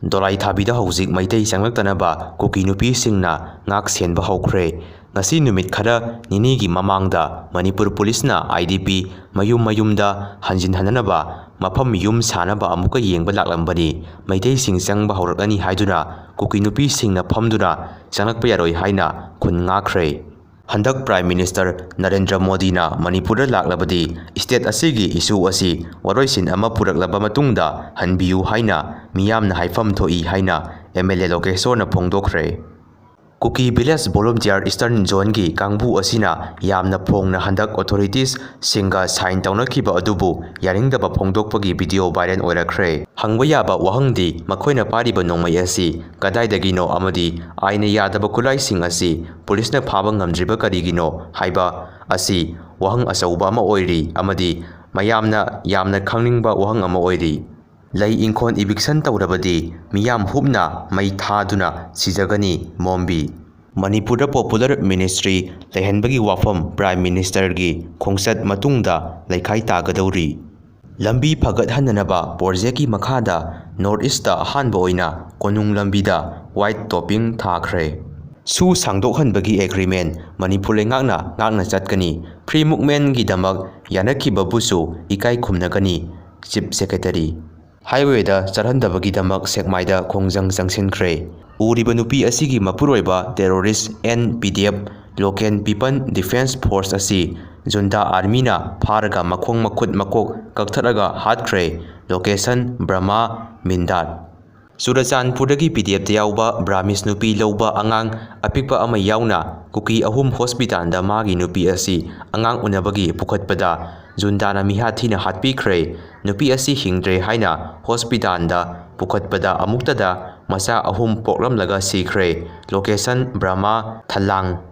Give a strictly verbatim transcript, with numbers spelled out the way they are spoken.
ꯗꯣꯂꯥꯏꯊꯥꯕꯤꯗ ꯍꯧꯖꯤꯛ ꯃꯩꯇꯩ ꯆꯪꯂꯛꯇꯅꯕ ꯀꯨꯀꯤ ꯅꯨꯄꯤꯁꯤꯡꯅ ꯉꯥꯛ ꯁꯦꯟꯕ ꯍꯧꯈ꯭ꯔꯦ꯫ ꯉꯁꯤ ꯅꯨꯃꯤꯠ ꯈꯔ ꯅꯤꯅꯤꯒꯤ ꯃꯃꯥꯡꯗ ꯃꯅꯤꯄꯨꯔ ꯄꯨꯂꯤꯁꯅ IDP ꯃꯌꯨꯝ ꯃꯌꯨꯝꯗ ꯍꯟꯖꯤꯟꯍꯟꯅꯅꯕ ꯃꯐꯝ ꯌꯨꯝ ꯁꯥꯅꯕ ꯑꯃꯨꯛꯀ ꯌꯦꯡꯕ ꯂꯥꯛꯂꯝꯕꯅꯤ꯫ ꯃꯩꯇꯩꯁꯤꯡ ꯆꯪꯕ ꯍꯧꯔꯛꯂꯅꯤ ꯍꯥꯏꯗꯨꯅ ꯀꯨꯀꯤ ꯅꯨꯄꯤꯁꯤꯡꯅ ꯐꯝꯗꯨꯅ ꯆꯪꯂꯛꯄ ꯌꯥꯔꯣꯏ ꯍꯥꯏꯅ ꯈꯨꯟ ꯉꯥꯛꯈ꯭ꯔꯦ꯫ ꯍꯟꯗꯛ Prime Minister ꯅꯔꯦꯟꯗ꯭ꯔ ꯃꯣꯗꯤꯅ ꯃꯅꯤꯄꯨꯔꯗ ꯂꯥꯛꯂꯕꯗꯤ state ꯑꯁꯤꯒꯤ issue ꯑꯁꯤ ꯋꯥꯔꯣꯏꯁꯤꯟ ꯑꯃ ꯄꯨꯔꯛꯂꯕ ꯃꯇꯨꯡꯗ ꯍꯟꯕꯤꯌꯨ ꯍꯥꯏꯅ ꯃꯤꯌꯥꯝꯅ ꯍꯥꯏꯐꯝ ꯊꯣꯛꯏ ꯍꯥꯏꯅ MLA ꯂꯣꯀꯦꯁꯣꯔꯅ ꯐꯣꯡꯗꯣꯛꯈ꯭ꯔꯦ꯫ ꯀꯨꯀꯤ Village Volunteer Eastern Zoneꯒꯤ ꯀꯥꯡꯕꯨ ꯑꯁꯤꯅ ꯌꯥꯝꯅ ꯐꯣꯡꯅ ꯍꯟꯗꯛ authorities ꯁꯤꯡꯒ sign ꯇꯧꯅꯈꯤꯕ ꯑꯗꯨꯕꯨ ꯌꯥꯅꯤꯡꯗꯕ ꯐꯣꯡꯗꯣꯛꯄꯒꯤ video viral ꯑꯣꯏꯔꯛꯈ꯭ꯔꯦ꯫ ꯍꯪꯕ ꯌꯥꯕ ꯋꯥꯍꯪꯗꯤ ꯃꯈꯣꯏꯅ ꯄꯥꯏꯔꯤꯕ ꯅꯣꯡꯃꯩ ꯑꯁꯤ ꯀꯗꯥꯏꯗꯒꯤꯅꯣ ꯑꯃꯗꯤ ꯑꯥꯏꯟꯅ ꯌꯥꯗꯕ ꯈꯨꯠꯂꯥꯏꯁꯤꯡ ꯑꯁꯤ ꯄꯨꯂꯤꯁꯅ ꯐꯥꯕ ꯉꯝꯗ꯭ꯔꯤꯕ ꯀꯔꯤꯒꯤꯅꯣ ꯍꯥꯏꯕ ꯑꯁꯤ ꯋꯥꯍꯪ ꯑꯆꯧꯕ ꯑꯃ ꯑꯣꯏꯔꯤ ꯑꯃꯗꯤ ꯃꯌꯥꯝꯅ ꯌꯥꯝꯅ ꯈꯪꯅꯤꯡꯕ ꯋꯥꯍꯪ ꯑꯃ ꯑꯣꯏꯔꯤ꯫ ꯂꯩ ꯏꯪꯈꯣꯜ eviction ꯇꯧꯔꯕꯗꯤ ꯃꯤꯌꯥꯝ ꯍꯨꯞꯅ ꯃꯩ ꯊꯥꯗꯨꯅ ꯁꯤꯖꯒꯅꯤ, ꯃꯣꯝꯕꯤ꯫ ꯃꯅꯤꯄꯨꯔꯗ Popular Ministry ꯂꯩꯍꯟꯕꯒꯤ ꯋꯥꯐꯝ Prime Ministerꯒꯤ ꯈꯣꯡꯆꯠ ꯃꯇꯨꯡꯗ ꯂꯩꯈꯥꯏ ꯇꯥꯒꯗꯧꯔꯤ꯫ ꯂꯝꯕꯤ ꯐꯒꯠꯍꯟꯅꯅꯕ projectꯀꯤ ꯃꯈꯥꯗ North Eastꯇ ꯑꯍꯥꯟꯕ ꯑꯣꯏꯅ ꯀꯣꯅꯨꯡ ꯂꯝꯕꯤꯗ white topping ꯊꯥꯈ꯭ꯔꯦ꯫ ꯁꯨ ꯁꯥꯡꯗꯣꯛꯍꯟꯕꯒꯤ agreement ꯃꯅꯤꯄꯨꯔ ꯂꯩꯉꯥꯛꯅ ꯉꯥꯛꯅ ꯆꯠꯀꯅꯤ꯫ Free movementꯒꯤꯗꯃꯛ ꯌꯥꯅꯈꯤꯕꯕꯨꯁꯨ ꯏꯀꯥꯏ ꯈꯨꯝꯅꯒꯅꯤ, Chief Secretary꯫ Highwayꯗ ꯆꯠꯍꯟꯗꯕꯒꯤꯗꯃꯛ ꯁꯦꯛꯃꯥꯏꯗ ꯈꯣꯡꯖꯪ ꯆꯪꯁꯤꯟꯈ꯭ꯔꯦ꯫ ꯎꯔꯤꯕ ꯅꯨꯄꯤ ꯑꯁꯤꯒꯤ ꯃꯄꯨꯔꯣꯏꯕ terrorist and PDF Local People Defence Force ꯑꯁꯤ junta armyꯅ ꯐꯥꯔꯒ ꯃꯈꯣꯡ ꯃꯈꯨꯠ ꯃꯀꯣꯛ ꯀꯛꯊꯠꯂꯒ ꯍꯥꯠꯈ꯭ꯔꯦ꯫ Location ꯕ꯭ꯔꯍꯃ ꯃꯤꯟꯗꯥꯠ꯫ ꯆꯨꯔꯆꯥꯟꯄꯨꯔꯗꯒꯤ PDFꯇ ꯌꯥꯎꯕ Burmese ꯅꯨꯄꯤ ꯂꯧꯕ ꯑꯉꯥꯡ ꯑꯄꯤꯛꯄ ꯑꯃ ꯌꯥꯎꯅ ꯀꯨꯀꯤ ꯑꯍꯨꯝ hospitalꯗ ꯃꯥꯒꯤ ꯅꯨꯄꯤ ꯑꯁꯤ ꯑꯉꯥꯡ ꯎꯅꯕꯒꯤ ꯄꯨꯈꯠꯄꯗ juntaꯅ ꯃꯤꯍꯥꯠ ꯊꯤꯅ ꯍꯥꯠꯄꯤꯈ꯭ꯔꯦ꯫ ꯅꯨꯄꯤ ꯑꯁꯤ ꯍꯤꯡꯗ꯭ꯔꯦ ꯍꯥꯏꯅ hospitalꯗ ꯄꯨꯈꯠꯄꯗ ꯑꯃꯨꯛꯇꯗ ꯃꯆꯥ ꯑꯍꯨꯝ ꯄꯣꯛꯂꯝꯂꯒ ꯁꯤꯈ꯭ꯔꯦ꯫ Location ꯕ꯭ꯔꯍꯃ ꯊꯂꯥꯡ꯫